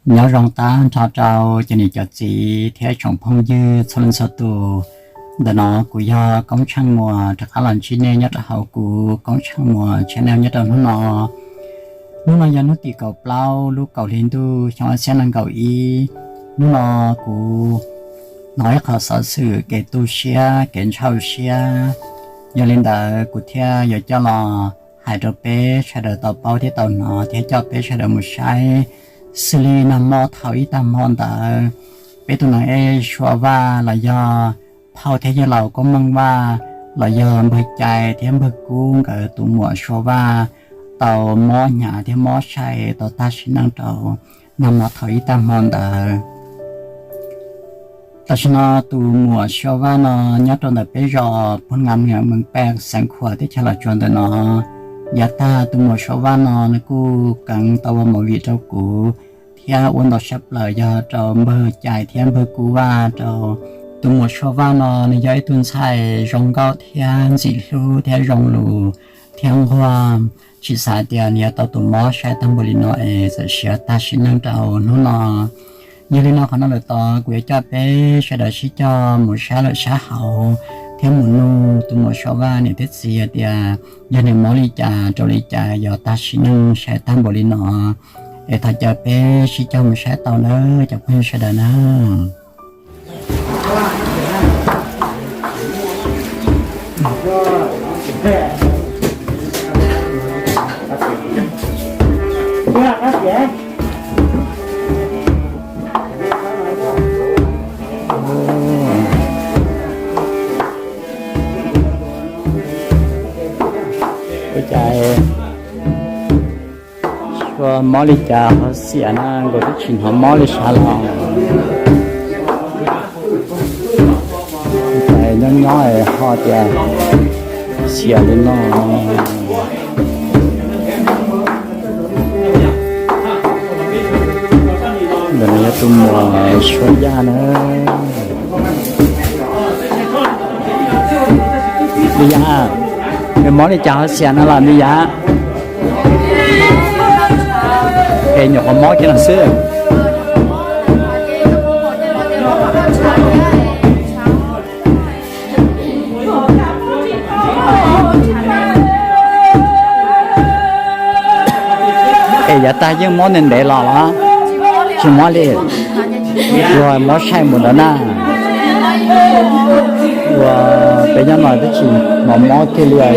Nyob zoo tag nrho rau cov niam cov txiv thiab tsoom phooj ywg txhua leej txhua tus. Ntawm no kuv yog Koob Tsheej Muas rov qab los ntsib nej nyob rau hauv kuv Koob Tsheej Muas channel nyob rau hnub no. Hnub no yog hnub tim kaum plaub lub kaum hli ntuj xyoo ob txhiab nees nkaum ib. Hnub no kuv hnov ib qho xov xwm kev tu siab kev ntshaw siab, yog li ntawd kuv thiaj yuav coj los hais rau peb sawv daws tau paub thiab tau hnov thiab coj peb sawv daws mus saib. Xws li nag hmo thaum ib tag hmo ntawd, peb tus neeg ej Sua Vaj los yog phauj thiab yawg laus Koob Meej Vaj los yog npawg Cai thiab npawg Kub nkawd tus muam Sua Vaj tau mob hnyav thiab mob sai tau tag sim neej rau nag hmo thaum ib tag hmo ntawd. Tam sim no tus muam Sua Vaj no nyob rau ntawm peb zos Phu Nga Mees Paj xeev Khuam teb chaws Los Tsuas ntawm no. Yav tag tus muam Sua Vaj no nws kuj kheev tau ua movie rau kuv thiab ua ntau sab plaws yog rau npawg Cai thiab npawg Kub Vaj rau. Tus muam Sua Vaj no nws yog ib tug ntxhais zoo nkauj thiab ntxim hlub thiab zoo lus thiab nquag, tsis xav tias nws yuav tau tus mob sai tag npaum li no es txawm siav tag sim neej rau hnub no. Yog li no qhov no lawm tod kuv yuav coj peb sawv daws sib cog mus saib lawm sab hauv thiab mus nug tus muam Sua Vaj niam thiab txiv hais tias yog nws mob li cas rau li cas yog tag sim neej sai tag npaum li no. Es thov caw peb sib cog mus saib tau nawb cov phooj ywg sawv daws na. Ua cas Sua mob li cas ho xiam na, nkaus twb tsis hnov mob li sav los. Nyob nyob ho tias xiam li no. Ntawm no yog tus muam Suab Yaj na. Li yam, nws mob li cas ho xiam no los li yam? Es nyuam qhuav mob kiag no xwb. Es yav tag yeej mob ntev ntev los los? Tsis mob li. Ua mob sai mus ntawd na. Ua, peb nyob no twb tsis hnov mob kiag li os.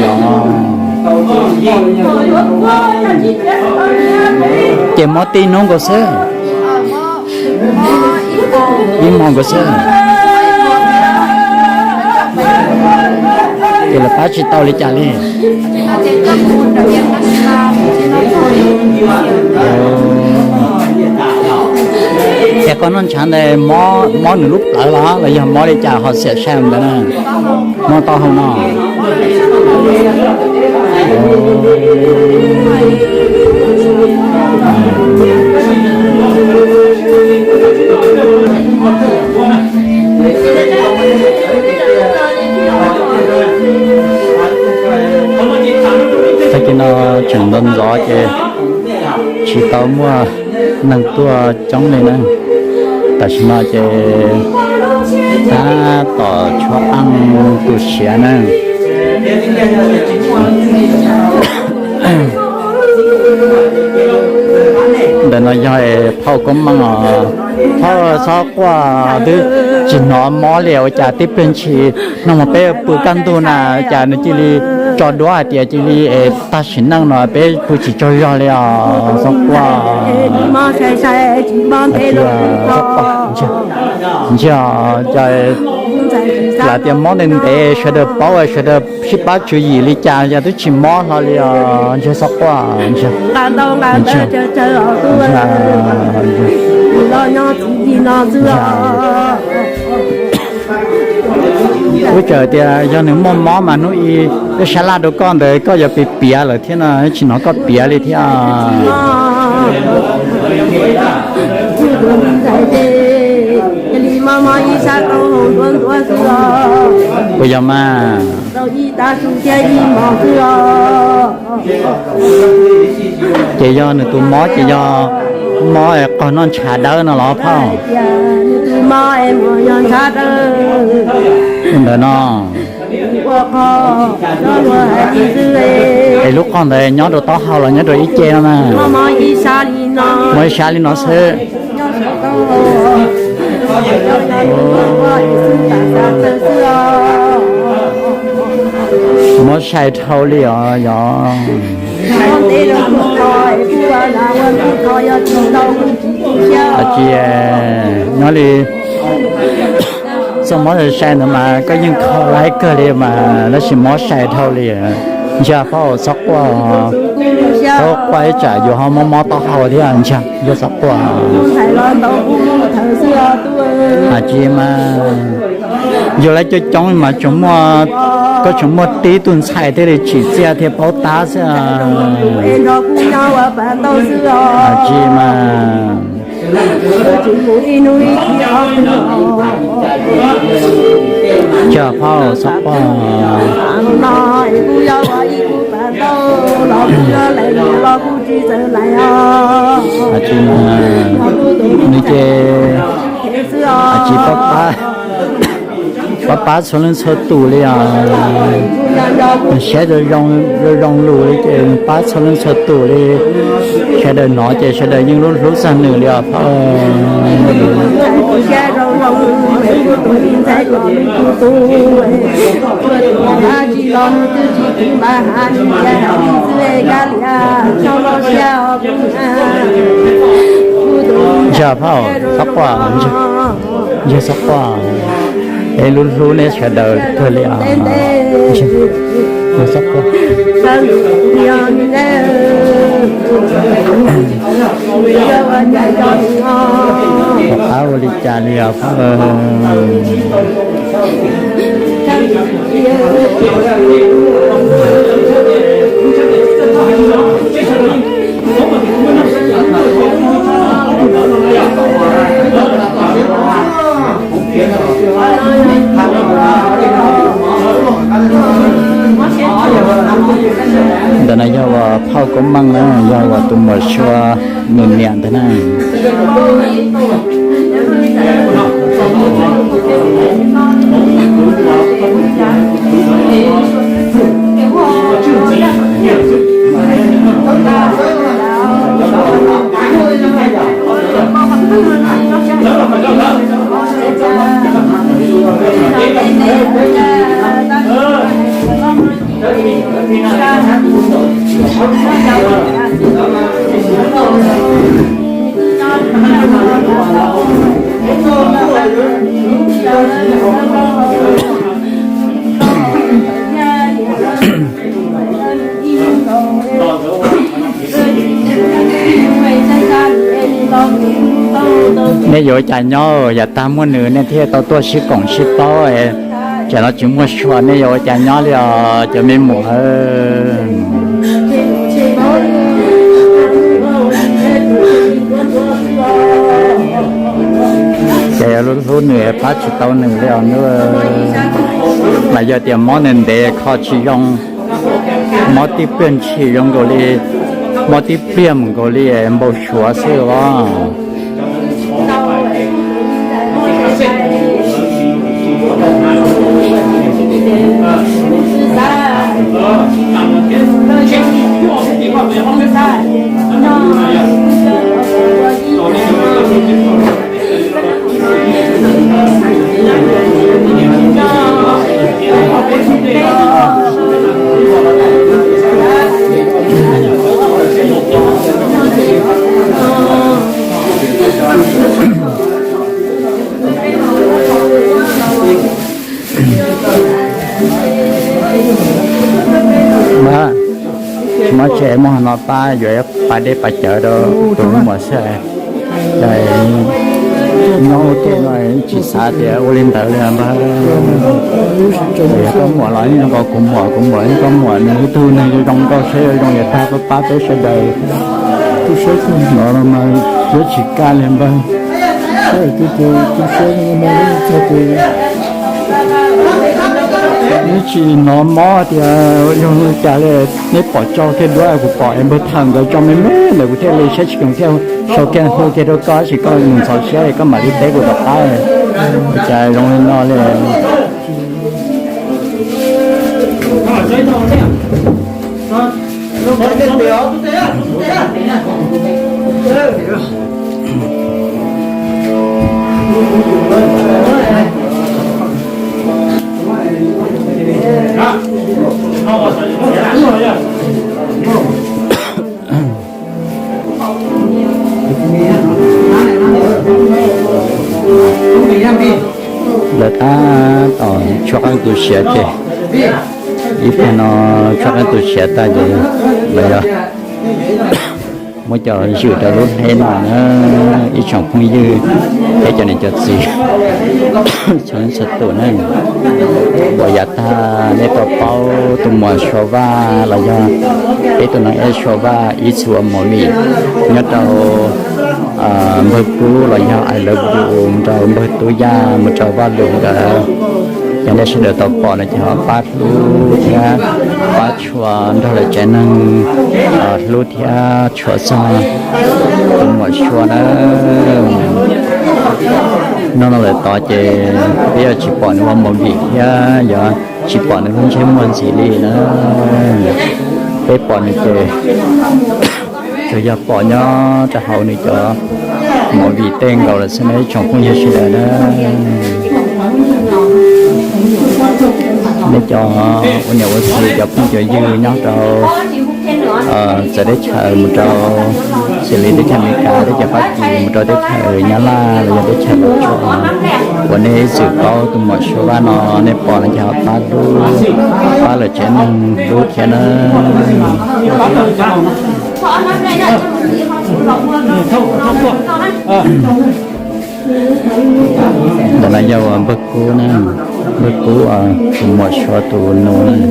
Ces mob tib hnub nkaus xwb. Ib hmo nkaus xwb. Ces lawv pab tsis tau li cas li. Es koj noj ntshav ntawd mob nws lub plawv los los yog mob li cas ho xiam sai ntawd na? Mob taub hau no. Tag kis no tseem ntxov ntxov ces tsis tau muaj neeg tuaj coob li na. Tam sim no ces tab tom tshuab qeej tu siav na. Ntawm no yog phauj Koob Meej os. Phauj, txhob quaj, twb tsis hnov mob li ua cas tib pliag ntshis no mas peb pw kaj ntug na, cas nws cia li tso duab hais tias cia li es tag sim neej no peb pw tsis tsaug zog li os, txhob quaj. Ntsia, lawv tias mob ntev ntev sawv daws paub sawv daws sib pab tswv yim li cas yog twb tsis mob hlo li os, ntsia txhob quaj, ntsia. Ua tsaug tias yog nws muaj mob mas hnub ib peb sab laj rau koj ntawd koj yuav piav piav lawm thiab no, tsis hnov koj piav li thiab. Puas yog mas? Ces yog nws tus mob ces yog Mob es qaug noj ntshav dawb no los phauj? Ntawm no. Es lub qaug ntawd nyob rau taub hau los nyob rau ib ce no na? Mob ib sab li no xwb. Mob sai dhau li os yog. Tsis nyob li txoj mob sai ntawd mas koj yeej kho laib kawg li mas tab sis mob sai dhau li. Ntshe phauj txhob quaj, txhob quaj ib tsam yus ho mob mob taub hau thiab ntshe yog txhob quaj. Tsis mas yus lawv coob coob mas tsuas muaj, koj tsuas muaj tib tug ntxhais thiaj li tsim txiaj thiaj paub tab xwb. Tsis mas. Cog phauj txhob quaj. Tsis mas, nws ces tsis pab pab, pab pab txhua leej txhua tus li os. Siab zoo zoo lus li ces pab txhua leej txhua tus li. Sawv daws hnov ces sawv daws yeej lub hlub txog nws li os phauj. Yog phauj txhob quaj, yog txhob quaj. Es lub hlub nej sawv daws kawg li os. Yog txhob quaj. Rov qab ua li cas li os phauj. Ntawm no yog uas phauj Koob Meej na, yog uas tus muam Sua nws niam ntag na. Nej yuav ua cas nyob, yav tag muaj nws nej thiaj tau tuaj sib koom sib paub. Tsam no tsis muaj Sua nej yuav ua cas nyob li os cov me muam. Ces yog lub hlub nws pab tsis tau nws li os. Mas yog tias mob ntev ntev kho tsis zoo, mob tib pliag ntshis zoo nkaus li, mob tib pliag mus nkaus li npau suav xwb os. Tsis muaj tsev, muaj hauv no pab yuav ib pas dej pas cawv rau tus muam xwb. Ces nyob ua ke no tsis xav tias ua li ntawd li npawg. Yog koj muam los yeej zoo nkaus kuv muam, kuv muam yeej koj muam, nws ib tug neeg zoo zoo nkauj, siab zoo zoo, yog tag pab pab peb sawv daws. Tus siab no mas yuav tsis kaj li npawg. Saib tus tus siab no txog tus Neb tsis hnov mob tias yog li cas li? Neb pom tso kiag duab, kuv pom es npawg Thawm nkawd tso me me ntawd kuv thiaj li saib tsis koom thiaj sau kiag hu kiag rau koj, tab sis koj mus ntxhov siab koj mam li teb kuv tom qab. Cas zoo li no li. Lawv tab tom tshuab qeej tu siav ces ib pliag no tshuab qeej tu siav tag ces lawv yog muab cov zwm rau lub hnab no na, ib tsoom phooj ywg thiab cov niam cov txiv txhua leej txhua tus na. Uas yav tag nej tau paub tus muam Suav Vaj los yog peb tus neeg ej Suav Vaj ib txhia ua movie nyob rau npawg Kub los yog I love you mus rau npawg Tub Yaj mus rau Vaj Lus nkawd. Yog nej sawv daws tau pom no ces ho pab hlub thiab pab tshua nrog lawv tsev neeg hlub thiab tshua txog tus muam Suav na. Hnub no lawm tod ces peb yuav tsis pom nws ua movie thiab yuav tsis pom nws lub ntsej muag ntxiv li na. Peb pom nws ces tsuas yog pom nyob rau hauv nws cov movie tej nkaus lawm xwb na ib tsoom phooj ywg sawv daws na. Nej cov ua niam ua txiv cov phooj cov ywg nyob rau txawv teb chaws mus rau xws li teb chaws Amelikas, teb chaws Fab Kis, mus rau teb chaws Nyab Laj los yog teb chaws Los Tsuas uas nej ib txwm paub tus muam Suav Vaj no, nej pom no ces ho pab hlub, pab lawv tsev neeg hlub thiab na. Ntawm no yog uas npawg Kub na, npawg Kub tus muam Suav tus nus na.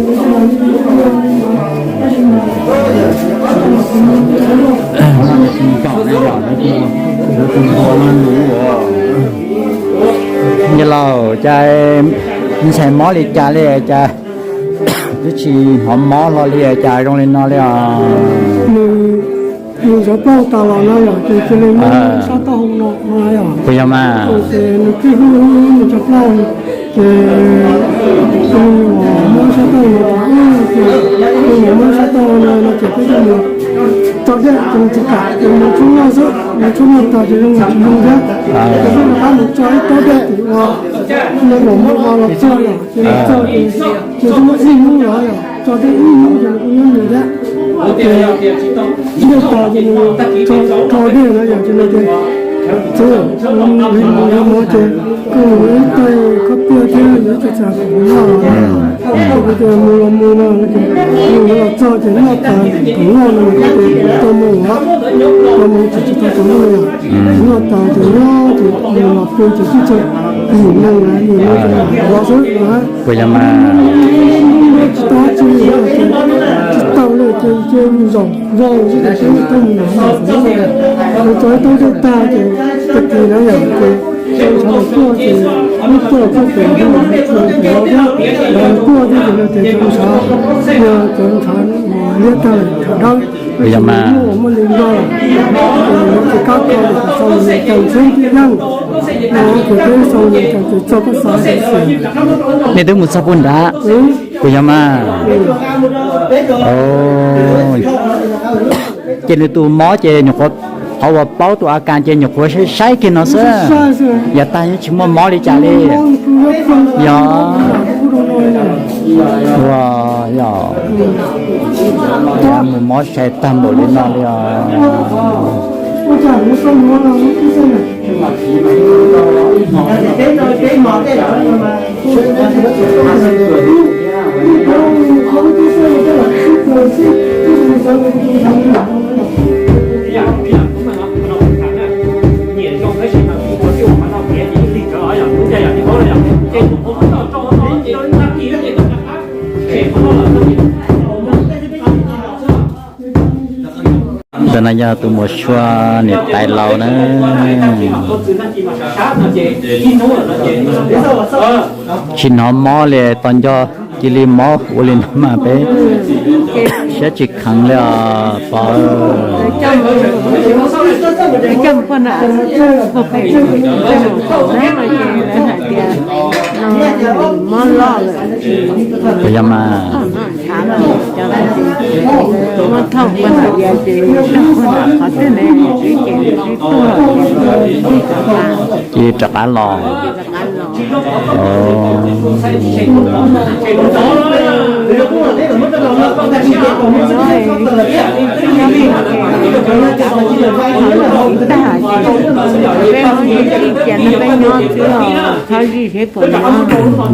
Nyiaj laus, cas ntxhais mob li cas li cas twb tsis hnov mob hlo li cas zoo li no li os? Nws nws ntshov plaub tas los no yom, ces cia li muab sab taub hau no no yom. Puas yog mas? Ces nws twb hlub hlub nws ntshov plaub, ces nws muab sab taub hau no, ces nws muab sab taub hau no no ces peb coj mus tso dej ces nws tsis kam, ces nws tshuab noj xwb, nws tshuab noj tas ces zoo nkaus tsis zoo thiab. Ces peb rov qab mus tso ib tob dej tim ua, nws los mus ua los txog yom, ces los txog ces ces twb muab ib hnub los yom, tso dej ib hnub ces nws kuj nyob nws thiab. Ces dej tas ces nws rho dej no yom, ces nws tias, txiv, mus yuav mov ces koj mus yuav ib taig khaub piaj thiab yuav ib co txhais kom kuv noj. Kuv tias mus los mus no, nws yuav los txog ces noj tas kom noj no, kuv tias tau mus, tau mus ces tsis tau txog noj no. Noj tas ces nyob ces nws los pw ces twb txog yim moos, yim moos ces los xwb na. Puas yog mas? Tsis tau dab tsi li, tsis tau li ces cia zaum vau xwb ces peb tau mus nram hav zoov no, nws tso ib taub dej tag ces tag kis na yom, ces cov ntshav los tuaj ces muab tuaj tuaj pem ntug, pem no thiab, ntshav los tuaj thiab ces no ces cov ntshav, cov ntshav liab tag lawm, ntshav dawb. Puas yog mas? Muaj li nrog, ces kab kho ces sau li cas xwb yeej, ces peb sau li cas ces txog koj xav xwb. Nej twb mus txog puag nrad. Puas yog mas? Ces nws tus mob ces nyuam qhuav, qhov uas paub tus a kas ces nyuam qhuav saib saib kiag no xwb. Yav tag yeej tsis muaj mob li cas li. Yog, ua, yog, mus mob sai tag npaum li no li os. Ntawm no yog tus muam Sua niam tais laus na. Tsis hnov mob li, tos nco Cia li mob ua li no mas peb siab tsis kheev li os pog. Puas yog mas? Cia li rov qab los.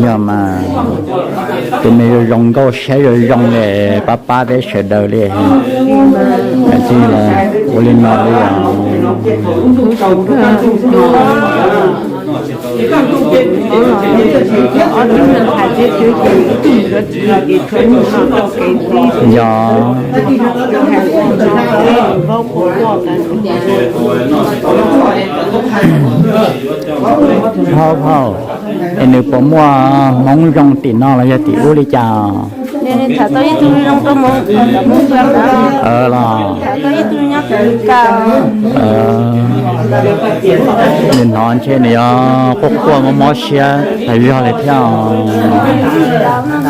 Yog mas, tus me zoo zoo nkauj siab zoo zoo li pab pab peb sawv daws li. Ua li no li os. Yog. Phauj, phauj, es nws puas muaj Hmoob zoo tim no los yog tim ub li cas? Los nws hnov ntshe nws yuav quaj quaj mob mob siab tas zog li thiab.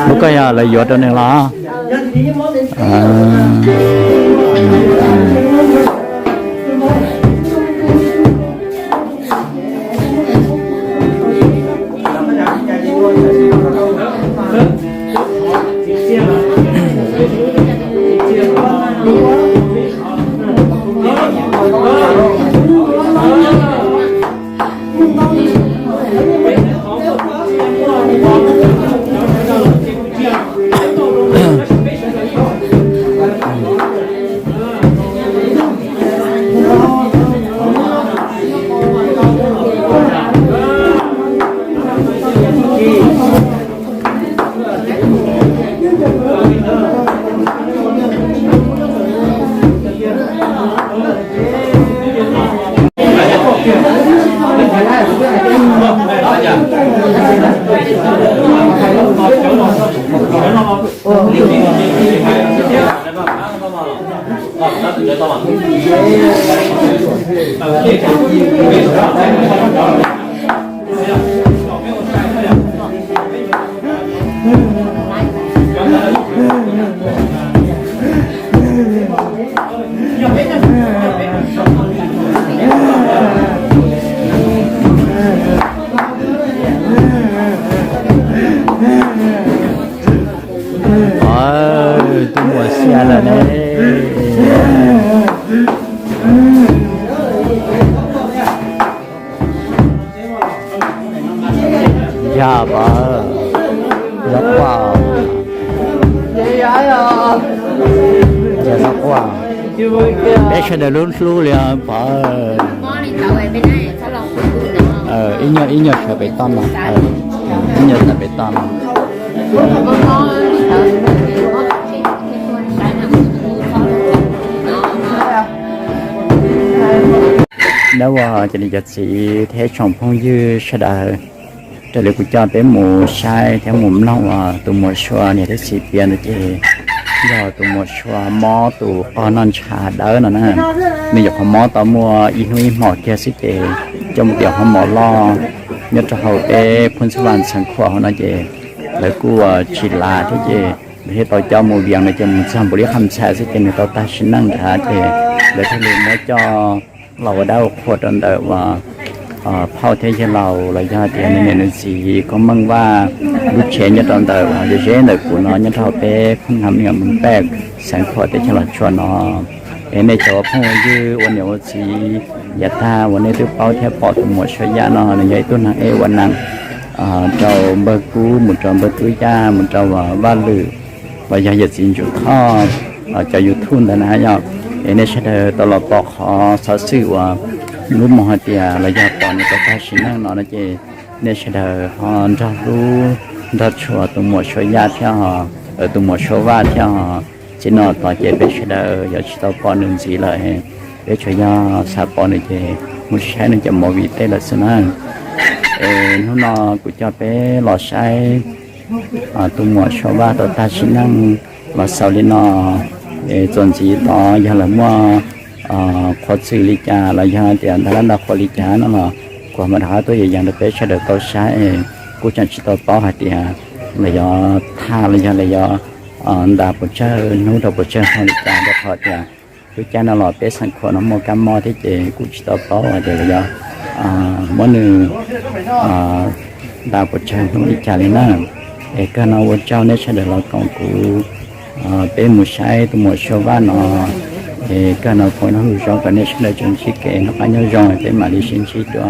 Lub koj yog lawv yuav rau nws los? Tus muam xiam lawm ne. Yog pog, yog pog, yog pog, peb sawv daws lub hlub li pog. Ib nyuag ib nyuag sawv pem toj no, ib nyuag sawv pem toj no. Dab ua cov niam cov txiv thiab tsoom phooj ywg sawv daws, raws li kuv coj peb mus saib thiab mus mloog uas tus muam Sua niam thiab txiv piav ntawd ces yog tus muam Sua mob tus qog noj ntsha dawb no na. Nws nyuam qhuav mob tau muaj ib hnub ib hmos kiag xwb ces coj mus tiav hoob mos loj nyob rau hauv peb Phoo Xab Vaj Xeev Khuam hauv no ces lawv kuj tsis lav thiab ces lawv thiaj tau coj mus vias no ces mus txog npaum li qhov ntxhais xwb ces nws tau tag sim neej nrad ces lawv thiaj li muab coj los ua dab ua qhua rau ntawm uas phauj thiab yawg laus los yog tias nws niam nws txiv Koob Meej Vaj lub tsev nyob rau ntawm uas ze ze ntawm kuv no nyob rau hauv peb Phoo Nam Niam Moos Pej Xeev Khuam teb chaws Los Tsuas no. Es nej cov phooj ywg ua niam ua txiv, yav tag uas nej twb paub thiab pom tus muam Suab Yaj no nws yog ib tug neeg ej ua neeg rau npawg Kub mus rau npawg Tub Yaj mus rau Vaj Lwm los yog yawm txiv Ntsuj Thoj cov YouTube ntawd na yog. Es nej sawv daws tau los pom qhov xov xwm uas lub moo hais tias los yog pom nws tau tag sim neej no no ces nej sawv daws ho nrog hlub nrog tshua tus muam Suab Yaj thiab ho tus muam Suab Vaj thiab ho. Txij no tod ces peb sawv daws yuav tsis tau pom nws ntxiv lawm. Peb tsuas yog xav pom nws ces mus saib nws cov movie tej lawm xwb na. Es hnub no kuv coj peb los saib tus muam Suav Vaj tau tag sim neej los xaus li no. Txuas ntxiv tod yog lawv muaj qhov txhia li cas los yog tias ntag lab ntag qhuav li cas no los kuv mam rov qab tuaj yees rau peb sawv daws tau saib. Kuv tseem tsis tau paub hais tias lawv yuav tham los yog lawv yuav ntas pes tsawg hnub rau pes tsawg hmo li cas, rau qhov tias lub caij no los peb xeem Khuam no muaj kab mob thiab ces kuv tsis tau paub hais tias lawv yuav muab nws ntas pes tsawg hnub li cas li na. Es kawg no ua tsaug nej sawv daws los koom kuv, peb mus saib tus muam Suav Vaj no. Es kawg no foom ib lo lus zoo kom nej sawv daws tsuas ntsib kev noj qab nyob zoo, peb mam li sib ntsib dua.